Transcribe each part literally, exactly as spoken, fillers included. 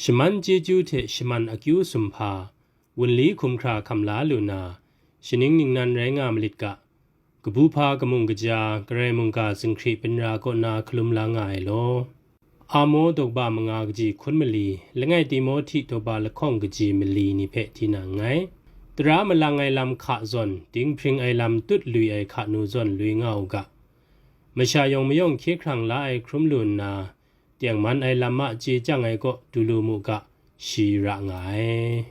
Shaman chyeju hte shaman akyu sumhpa, wunli hkum hkra hkam la lu na, shaning ningnan rai nga malit ga, kabu hpa kamung kaja, Karai mungga zinghkri binra kaw na hkalum la nga ai law. Amo daw ba manga kaji hkun mali, langai Timohti daw ba lahkawng kaji mali ni hpe tinang nngai. Tara malang ai lam hka zawn, dinghpring ai lam tut lui ai hka nu zawn lui nga u ga. Masha yawng mayawng hkye hkrang la ai hkrum lu nna, tengman ai lam a chye chyang ai kaw du lu mu ga, shi ra nga ai.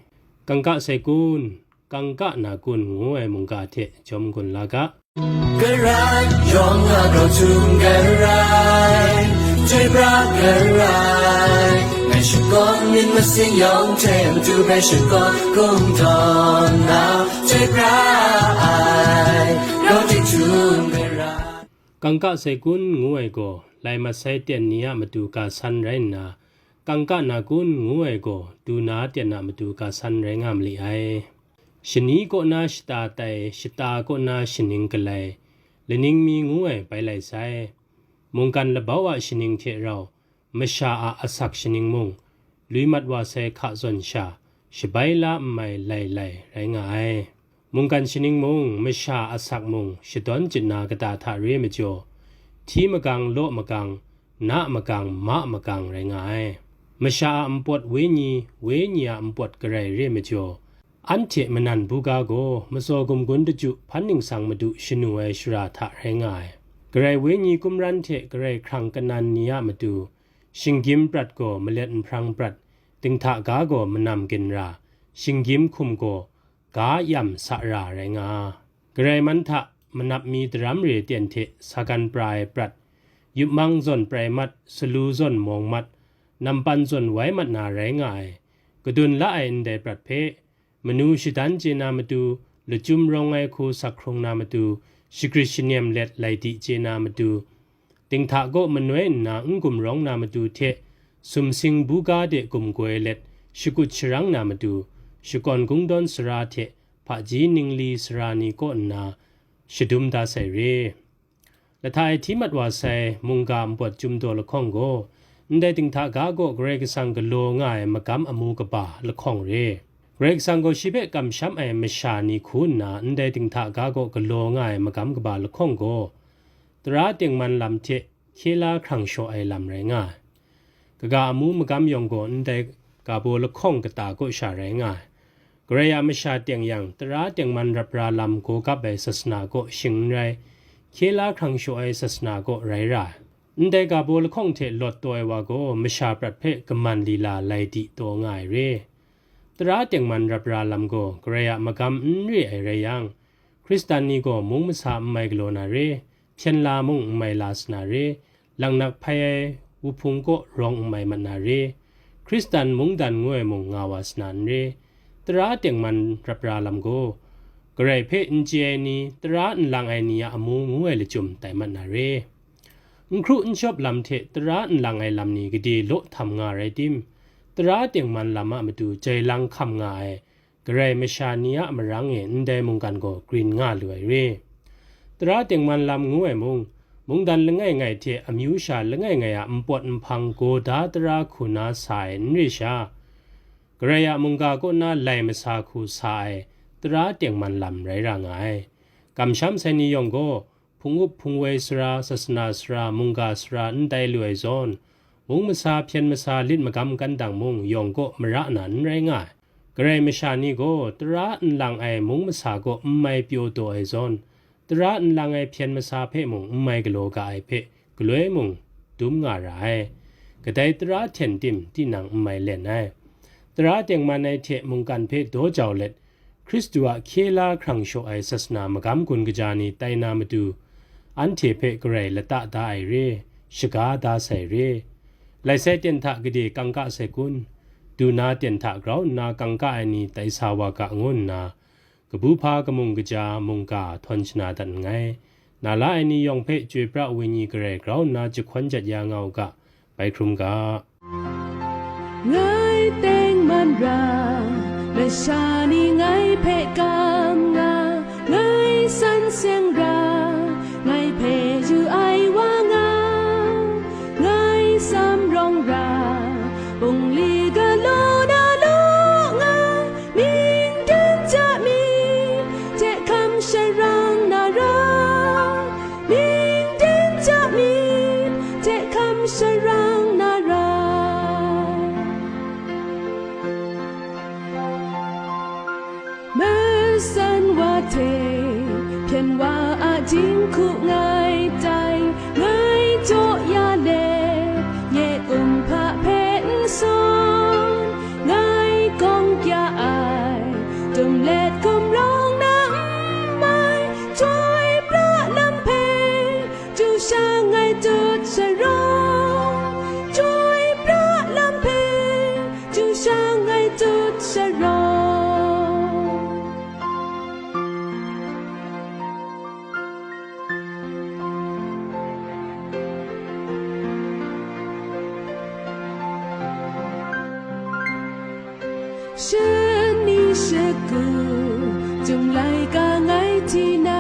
Kangka sai kun, kangka na kun ngu ai mungga hte jawm gun la ga. Karai yawng a grau htum karai, chyoi pra karai, ngai shakawn myit masin yawng hte matu hpe shakawn kungdawn na, chyoi pra ai, grau htum karai. Kangka sai kun ngu ai gaw, lai mat sai ten ni a matu ga san rai nna, kangka na kun ngu ai gaw, du na ten a matu ga san rai nga ma li ai. Shani kaw na shata tai, shata kaw na shaning galai, laning mi ngu ai bai lai sai. Mungkan labau a shaning hte rau, masha a asak shaning mung, lui mat wa sai hka zawn sha, shabai la n mai lai lai rai nga ai. Mungkan shaning mung, masha asak mung, shadawn chyit na kata hta re majaw, hti magang, law magang, na magang, ma magang rai nga ai. Masha a npawt wenyi, wenyi a npawt Karai re majaw, anhte manan buga gaw, matsaw gumgun daju hpan ningsang madu shanu ai shara hta rai nga ai. Karai wenyi kumran hte Karai hkrang kanan ni a matu, shinggyim prat gaw malet nhprang prat, dinghta ga gaw manam ginra, shinggyim hkum gaw ga yam sa ra rai nga. Karai man hta manap mi daram re ten hte sagan pra ai prat, yupmang zawn prai mat, salu zawn mawng mat, nampan zawn wai mat na rai nga ai, kadun la ai ndai prat hpe, manu shadan chye na matu, lachyum rawng ai hku sak hkrung na matu, shagrit shanem let lai di chye na matu, dinghta kaw manoi nna n gumrawng na matu hte, sumsing buga de gumgoi let shakut sharang na matu, shakawn kungdawn sara hte hpaji ningli sara ni kaw nna shadum da sai re. Lahta e hti mat wa sai mungga npawt chyum daw lahkawng gaw, ndai dinghta ga gaw Karai Kasang galaw nga ai magam amu kaba lahkawng re. Karai Kasang gaw shi hpe kamsham ai masha ni hku nna ndai dinghta ga gaw galaw nga ai magam kaba lahkawng gaw, tara tengman lam hte hkye la hkrang shaw ai lam rai nga ai. Kaga amu magam yawng gaw ndai ga baw lahkawng kata kaw sha rai nga ai. Karai a masha teng yang, tara tengman rap ra lam gaw gap ai sasana kaw shing n rai, hkye la hkrang shaw ai sasana kaw rai ra ai. Ndai ga baw lahkawng hte lawt taw ai wa gaw, masha prat hpe kaman lila lai di taw nga ai re. Tara tengman rap ra lam gaw, Karai a magam n re ai rai yang, Hkristan ni gaw mung masa n mai galaw na re, hpyen la mung n mai la sa na re, langnak hpai ai wuhpung kaw rawng n mai mat na re, Hkristan mungdan ngu ai mung nga wa sa na n re, tara tengman rap ra lam gaw, Karai hpe n chye ai ni, tara n lang ai ni a amu ngu ai lachyum tai mat na re. N hkru n shawp lam hte tara n lang ai lam ni gade law htam nga rai tim, tara tengman lam a matu jai lang hkam nga ai, Karai masha ni a marang e ndai mungkan gaw grin nga lu ai re. Tara tengman lam ngu ai mung, mungdan langai ngai hte amyu sha langai ngai a npawt nhpang gaw da tara hku na sa ai n re sha, Karai a mungga kaw na lai masa hku sa ai tara tengman lam rai ra nga ai. Kamsham sai ni yawng gaw, hpung up hpung woi sara, sasana sara, mungga sara n tai lu ai zawn, mung masa hpyen masa lit magam kan dang mung yawng kaw mara na n rai nga ai. Karai masha ni gaw tara n lang ai mung masa kaw n mai pyaw taw ai zawn, tara n lang ai hpyen masa hpe mung n mai galaw ga ai hpe galoi mung dum nga ra ai. Kadai tara hten tim tinang n mai len ai. Tara tengman ai hte mungkan hpe daw jau let, Hkristu a hkye la hkrang shaw ai sasana magam gun kaja ni tai na matu, anhte hpe Karai lata da ai re, shaga da sai re. Lai sai ten hta gade kangka sai kun, du na ten hta grau nna kangka ai ni tai sa wa ga ngu nna, kabu hpa kamung kaja mungga htawn shana dat nngai. Na la ai ni yawng hpe chyoi pra wenyi Karai grau nna jahkawn jat ya nga u ga, bai hkrum ga. Ngai tengman ra, masha ni ngai hpe kam nga, ngai san seng ra, ngai hpe yu ai wa nga, ngai sam rawng ra, bungli Galaw na law nga, mying den ja myit hte hkam sharang na ra, mying den ja myit hte hkam sharang na ra. Masan wa hte hpyen wa a jinghku ngai tai, ngai jaw ya let, nye kumhpa hpe n sawn, ngai gawng kya ai, dum let gumrawng na n mai, chyoi pra lam hpe, chyu sha ngai tut sharawng, chyoi pra lam hpe, chyu sha ngai tut sharawng. Shani shagu, Chyum laika ngai hti na,